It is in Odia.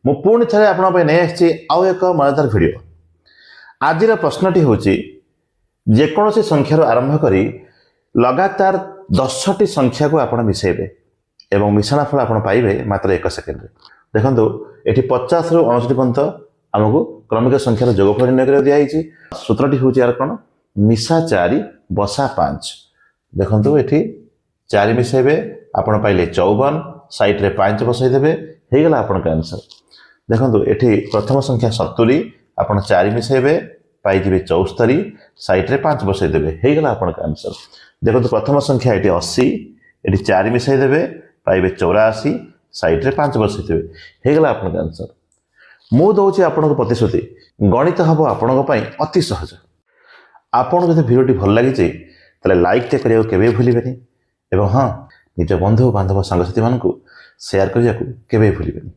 ମୁଁ ପୁଣି ଥରେ ଆପଣଙ୍କ ପାଇଁ ନେଇ ଆସିଛି ଆଉ ଏକ ମଜାଦାର ଭିଡ଼ିଓ। ଆଜିର ପ୍ରଶ୍ନଟି ହେଉଛି, ଯେକୌଣସି ସଂଖ୍ୟାରୁ ଆରମ୍ଭ କରି ଲଗାତାର 10ଟି ସଂଖ୍ୟାକୁ ଆପଣ ମିଶାଇବେ ଏବଂ ମିଶାଣ ଫଳ ଆପଣ ପାଇବେ ମାତ୍ର 1 ସେକେଣ୍ଡରେ। ଦେଖନ୍ତୁ, ଏଠି 50ରୁ 59 ପର୍ଯ୍ୟନ୍ତ ଆମକୁ କ୍ରମିକ ସଂଖ୍ୟାର ଯୋଗଫଳ ନିର୍ଣ୍ଣୟ କରିବାକୁ ଦିଆହେଇଛି। ସୂତ୍ରଟି ହେଉଛି ଏହାର କ'ଣ? ମିଶା 4, ବସା 5। ଦେଖନ୍ତୁ, ଏଠି 4 ମିଶାଇବେ, ଆପଣ ପାଇଲେ 54। ସାଇଡ଼୍ରେ 5 ବସାଇଦେବେ, ହେଇଗଲା ଆପଣଙ୍କ ଆନ୍ସର। ଦେଖନ୍ତୁ, ଏଠି ପ୍ରଥମ ସଂଖ୍ୟା 70। ଆପଣ 4 ମିଶାଇବେ, ପାଇଯିବେ 74। ସାଇଡ଼୍ରେ 5 ବସାଇଦେବେ, ହେଇଗଲା ଆପଣଙ୍କ ଆନ୍ସର। ଦେଖନ୍ତୁ, ପ୍ରଥମ ସଂଖ୍ୟା ଏଠି 80। ଏଠି 4 ମିଶାଇଦେବେ, ପାଇବେ 84। ସାଇଡ଼୍ରେ 5 ବସାଇଦେବେ, ହେଇଗଲା ଆପଣଙ୍କ ଆନ୍ସର। ମୁଁ ଦେଉଛି ଆପଣଙ୍କୁ ପ୍ରତିଶ୍ରୁତି, ଗଣିତ ହେବ ଆପଣଙ୍କ ପାଇଁ ଅତି ସହଜ। ଆପଣଙ୍କୁ ଯଦି ଭିଡ଼ିଓଟି ଭଲ ଲାଗିଛି, ତାହେଲେ ଲାଇକ୍ଟେ କରିବାକୁ କେବେ ଭୁଲିବେନି ଏବଂ ହଁ, ନିଜ ବନ୍ଧୁ ବାନ୍ଧବ, ସାଙ୍ଗସାଥିମାନଙ୍କୁ ସେୟାର କରିବାକୁ କେବେ ଭୁଲିବେନି।